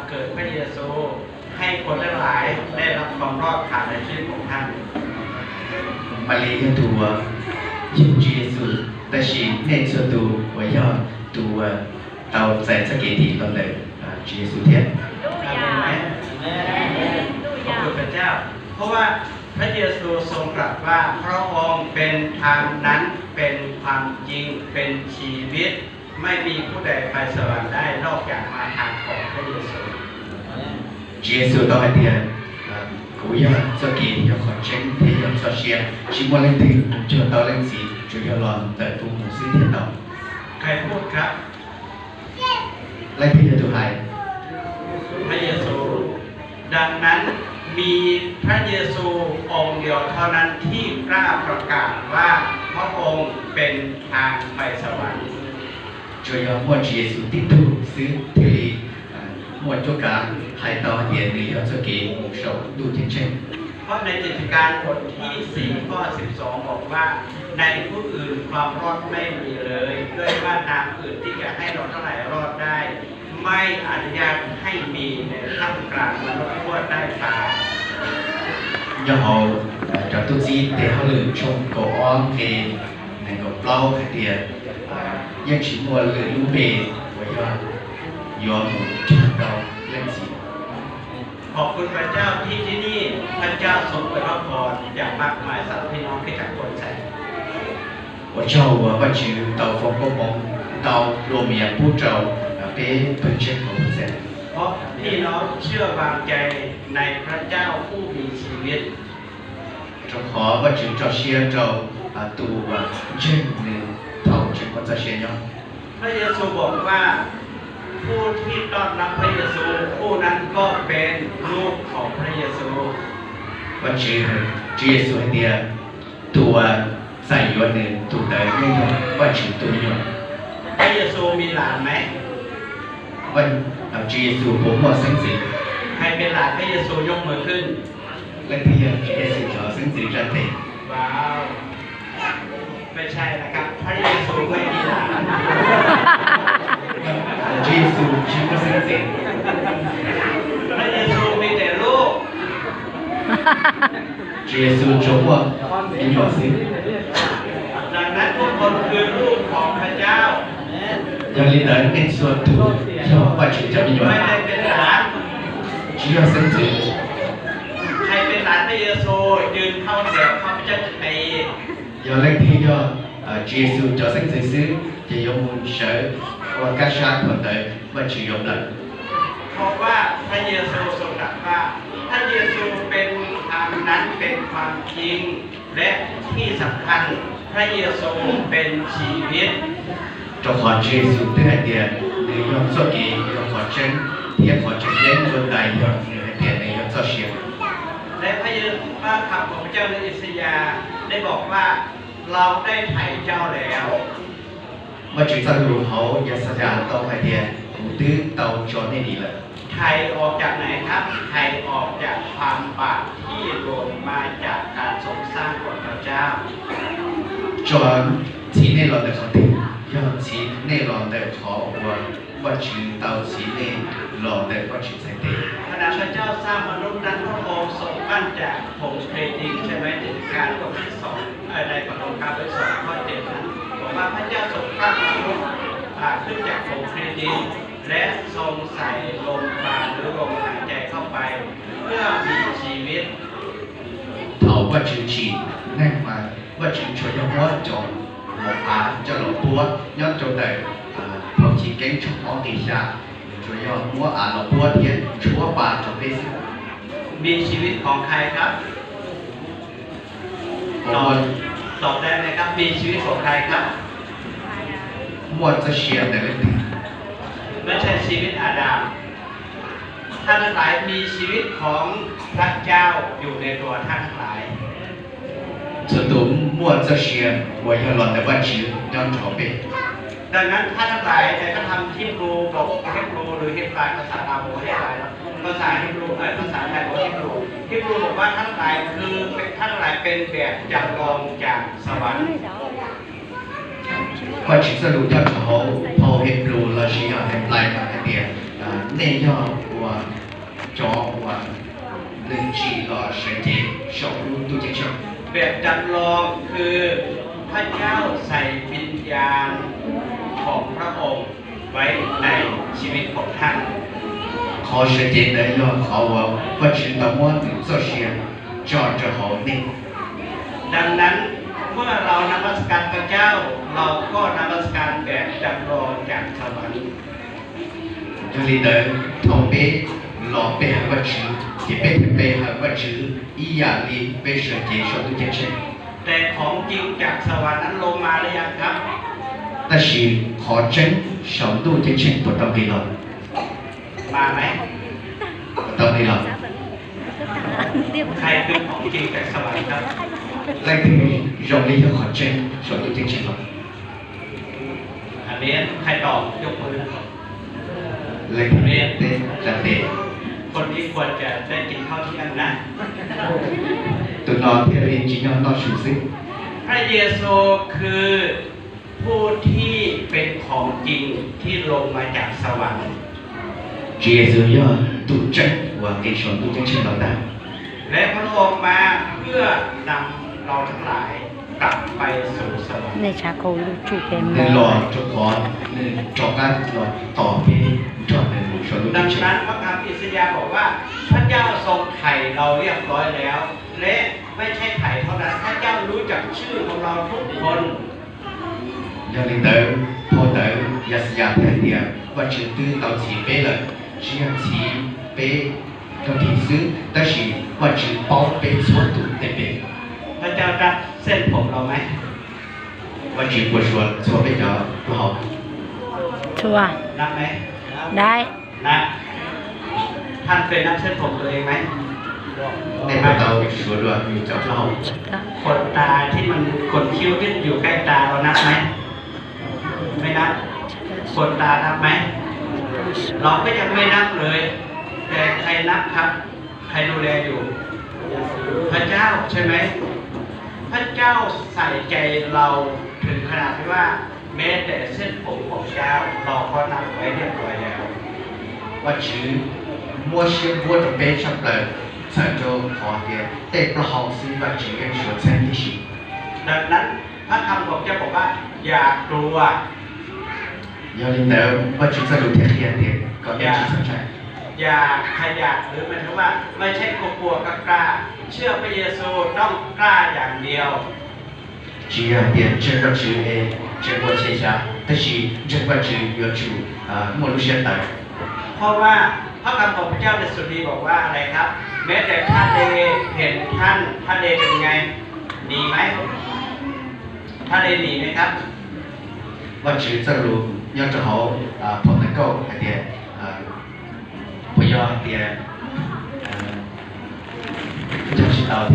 ເກີດພະເຢຊູ ໃຫ້ຄົນທັງຫຼາຍໄດ້ຮັບຄວາມລອດຜ່ານໃນຊີວິດຂອງທ່ານ. Mari yua tua, yua Jisu, tashi ne tua tua, wa yua tua, tau zai zake di lon de, a, Jisu tian. ອາເມນໄໝ? ອາເມນ. ຂອບຄຸນພະເຈົ້າ ເພາະວ່າພະເຢຊູຊົງຕລັດວ່າ ພະອົງເປັນທາງນັ້ນ, ເປັນຄວາມຈິງ, ເປັນຊີວິດ. ໄມ່ມີຜູ້ໃດໄປສະຫວັນໄດ້ນອກຈາກມາທາງຂອງພະເຢຊູ. Jisu tau hai tia, a, ku yua zake yua kho cheng, te yua zake, chi mo leng te, jua tau leng si, jua yua lon, te tu mu si te tau. ໃຄພູດຄັບ? ລາຍທີ່ເດີນໄທ ພະເຢຊູ. ດັ່ງນັ້ນ ມີພະເຢຊູອົງດຽວເທົ່ານັ້ນທີ່ກ້າປະກາດວ່າ ພະອົງເປັນທາງໄປສະຫວັນ. ຈວຍອມມວດເຢຊູຕິດທຸກຊື້ເທລີ ມວດຈົກກາໄທຕາວເດນເນຍອດສະເກ ໂມງເຊົ້າ ດູເທັນເຊັນ. ເພາະໃນກິດຈະການບົດທີສີ່ ຂໍ້ສິບສອງ ບອກວ່າ ໃນຜູ້ອື່ນຄວາມລອດໄມ່ມີເລີຍ, ດ້ວຍວ່ານາມອື່ນທີ່ຈະໃຫ້ເຮົາທັງຫຼາຍລອດໄດ້ ໄມ່ອະນຸຍາດໃຫ້ມີໃນທ່າມກາງມະນຸດທົ່ວໃຕ້ຟ້າ. ຍອມເຮົາຈະຕຸກຊີເຕເຮົາຫຼືຊົງກໍອ້ອມເອ ແມ່ນກໍເປົ່າຄະເຕຍ ອາ ຍັງຊິມົວຫຼືລູເປ ວ່າຍອມ ຍອມເຈົ້າເລື່ອງສິ. ຂອບຄຸນພະເຈົ້າທີ່ທີ່ນີ້ ພະເຈົ້າຊົງອວຍພະພອນຢ່າງມາກມາຍສຳລັບພີ່ນ້ອງຄຣິສຕະຈັກຄົນແສນ. ພະເຈົ້າວ່າພະເຈົ້າເຕົ້າຟອງກໍມອງເຕົ້າໂລເມຍຜູ້ເຈົ້າເປເພິ່ນເຈັດຂອງແສນ. ເພາະພີ່ນ້ອງເຊື່ອວາງໃຈໃນພະເຈົ້າຜູ້ມີຊີວິດ. ເຈົ້າຂໍພະເຈົ້າເຈົ້າເຊຍເຈົ້າ ອາ ຕູວ່າເຈັດໜຶ່ງເທົ່າເຈັດຄົນເຈົ້າເຊຍຍອງ. ພະເຢຊູບອກວ່າ ຜູ້ທີ່ຕ້ອນຮັບພະເຢຊູ ຜູ້ນັ້ນກໍເປັນລູກຂອງພະເຢຊູ. ພະເຢຊູ ພະເຢຊູໃຫ້ເດຍ ຕົວໃສ່ຢວນໜຶ່ງ ຕົວໃດໄມ່ຢວນ ພະເຢຊູຕົວຍວນ. ພະເຢຊູມີຫຼານໄໝ? ພະເຢຊູບໍ່ມົວເສັງເສ. ໃຜເປັນຫຼານພະເຢຊູຍົກມືຂຶ້ນ. ແລະ ພະເຢຊູເປັນເຈົ້າເສັງເສຈະເຕັນ. ວ້າວ ໄມ່ໃຊ່ນະຄັບ ພະເຢຊູໄມ່ມີຫຼານ. ພະເຢຊູຊິບໍ່ເສັງເສ. ພະເຢຊູມີແຕ່ລູກ. ພະເຢຊູຈົງວ່າມີຍອດສິ. ດັ່ງນັ້ນ ທຸກຄົນຄືລູກຂອງພະເຈົ້າ. ຍາລີເດີນເອັນສ່ວນຕົວ ເຈົ້າວ່າຊິຈະມີຍອດ. ໄມ່ໄດ້ເປັນຫຼານ. ຊິຍອດເສັງເສ. ໃຜເປັນຫຼານພະເຢຊູ ຢືນເຂົ້າແຖວ ຂ້າພະເຈົ້າຈະຕີ. ຍາເລັກທີ່ຍອດ ເອີ ເຢຊູເຈົ້າເສັງເສຊື່ ຈະຍົກມືເຊີ ວ່າກະຊາກຄົນໃດ ວ່າຊິຍອມໄດ້. ເພາະວ່າພະເຢຊູຊົງຕລັດວ່າ ພະເຢຊູເປັນທາງນັ້ນ ເປັນຄວາມຈິງ ແລະ ທີ່ສຳຄັນ ພະເຢຊູເປັນຊີວິດ. ເຈົ້າຂອງເຢຊູເຕືອນເດຍ ໃນຍອມໂຊເກ ຍອມຂໍເຊີນ ທີ່ຂໍເຊີນເລັງຄົນໃດ ຍອມເໜືອເດຍ ໃນຍອມເຈົ້າເຊຍ. ແລະ ພະເຢຊູ ພະຄຳຂອງພະເຈົ້າໃນອິສາຍາໄດ້ບອກວ່າ ເຮົາໄດ້ໄຖ່ເຈົ້າແລ້ວ. ມາເຈີເຈົ້າຢູ່ເຮົາ ຢາສະຢາເຕົ້າໄອເດຍ ຫູຕື້ເຕົ້າຈອນໃຫ້ດີລະ. ໄຖ່ອອກຈາກໄຫນຄັບ? ໄຖ່ອອກຈາກຄວາມບາບທີ່ລົງມາຈາກການຊົງສ້າງຂອງພະເຈົ້າ. ຈອນທີ່ແນ່ລອນແຕ່ເຂົາຕິດ ຍອດທີ່ແນ່ລອນແຕ່ເຂົາອວນ ວ່າຈື່ເຕົ້າທີ່ແນ່ລອນແຕ່ວ່າຈື່ໃສ່ເຕ. ຂະນະພະເຈົ້າສ້າງມະນຸດນັ້ນ ພະອົງຊົງປັ້ນຈາກຜົງເຄຣດິນ ໃຊ່ໄໝ? ເຈັດສິບເກົ້າ ບົດທີສອງ ເອີ ໃນປະຖົມການບົດທີສອງ ຂໍ້ເຈັດນັ້ນ ບອກວ່າພະເຈົ້າຊົງສ້າງມະນຸດ ອາ ຂຶ້ນຈາກຜົງເຄຣດິນ ແລະ ຊົງໃສ່ລົມປານ ຫຼື ລົມຫາຍໃຈເຂົ້າໄປ ເພື່ອມີຊີວິດ. ເຖົ້າວ່າຈື່ຈີນ ແນມມາວ່າຈື່ຊ່ວຍຍອມຫົວຈອມ ຫົວອາຈະຫຼໍ່ປົວ ຍ້ອນຈົງໄດ້ ອາ ພວກທີ່ເກັ່ງຊຸກອອກຕີຊາ ຊ່ວຍຍອມຫົວອາຫຼໍ່ປົວທຽນ ຊົ່ວປາຈົງເປຊິ ມີຊີວິດຂອງໃຄຄັບ? ຕອບ ຕອບໄດ້ໄໝຄັບ? ມີຊີວິດຂອງໃຄຄັບ? ໝວດຈະເຊຍນ ແຕ່ເລັກ ໄມ່ໃຊ່ຊີວິດອາດາມ. ທ່ານທັງຫຼາຍມີຊີວິດຂອງພະເຈົ້າຢູ່ໃນຕົວທ່ານທັງຫຼາຍ. ສ່ວນຕົວໝວດຈະເຊຍນ ບໍ່ຍອມລອນແຕ່ວ່າຈື່ຍ້ອນເຂົາເປັນ. ດັ່ງນັ້ນ ທ່ານທັງຫຼາຍ ໃນພະທຳຮີບຣູ ບອກຮີບຣູ ຫຼື ຮີບຣາຍ ພາສາລາວບອກຮີບຣາຍ ພາສາຮີບຣູ ເອີ ພາສາໄທບອກຮີບຣູ ຮີບຣູບອກວ່າ ທ່ານທັງຫຼາຍຄື ທ່ານທັງຫຼາຍເປັນແບບຈຳລອງຈາກສະຫວັນ. ພະເຢຊູເຈົ້າເຮົາ ເຮົາເຮັດໂລລາຊິຍາໃຫ້ປາຍມາໃຫ້ເດຍ ອາ内要我找我能指导神经小路途径上。 แบบจຳลองคือพระเจ้าใส่วิญญาณของพระองค์ไว้ในชีวิตของท่าน 靠神经的要靠我，我知道我能做些，照着好你。 ดังนั้นเมื่อเรานมัสการพระเจ้า เราก็นมัสการแบบจำลองจากสวรรค์ 有理的，头背，老背和我知，一背，一背和我知，一样的被神经小路径上。 แต่ของจริงจากสวรรค์นั้นลงมาหรือยังครับ 但是靠真小路径上不到位了。 มาไหม 不到位了。 ใครคือของจริงจากสวรรค์ครับ 来，用力要靠真小路径上了。 อาเมน ใครตอบยกมือ 来，对，对，对。 คนนี้ควรจะได้กินข้าวเที่ยงนะ ตัวน้องที่เรียนจริงๆ นอกสูงสิ พระเยซูคือผู้ที่เป็นของจริงที่ลงมาจากสวรรค์ 主耶稣要渡真，我给小路径上到达。 และพระองค์มาเพื่อนำเราทั้งหลายกลับไปสู่สวรรค์ ในชาโคลูกชูเป็นหมอ หนึ่งรอทุกคน หนึ่งจอกัสรอต่อไป จอดหนึ่งชนลูก ดังนั้นพระคำอิสยาห์บอกว่า พระเจ้าทรงไถ่เราเรียบร้อยแล้ว และไม่ใช่ไถ่เท่านั้น พระเจ้ารู้จักชื่อของเราทุกคน 有理的，好的，也是也太的，我只知道慈悲了，只要慈悲 个意思，但是我只包被错读对不对？ พระเจ้านับเส้นผมเราไหม 我只不说错被叫不好。 ชั่ว นับไหม ได้ นับ ท่านเคยนับเส้นผมตัวเองไหม 那不到说了，你叫不好。 ขนตาที่มันขนคิ้วที่อยู่ใกล้ตาเรานับไหม ไม่นับ ขนตานับไหม เราก็ยังไม่นับเลย แต่ใครนับครับ ใครดูแลอยู่ พระเจ้าใช่ไหม พระเจ้าใส่ใจเราถึงขนาดที่ว่า แม้แต่เส้นผมของเจ้า เราก็นับไว้เรียบร้อยแล้ว 我只摸些摸着杯上的，早就好点，对不好是我只愿说真的是。 ดังนั้นพระคำของเจ้าบอกว่า อย่ากลัว 有理的，我只在路天天的，搞点只存在。 อย่าขยาด หรือหมายถึงว่า ไม่ใช่กลัวๆ กล้าๆ เชื่อพระเยซูต้องกล้าอย่างเดียว 只要点真个主的，真个天下，但是真个主要主，啊，没路先来。 เพราะว่าพระคำของพระเจ้าในสุดนี้บอกว่าอะไรครับ แม้แต่ทะเลเห็นท่าน ทะเลเป็นไง หนีไหม ทะเลหนีไหมครับ 我只在路要正好，啊，碰能够，还点，啊，不要点，呃，不小心到点。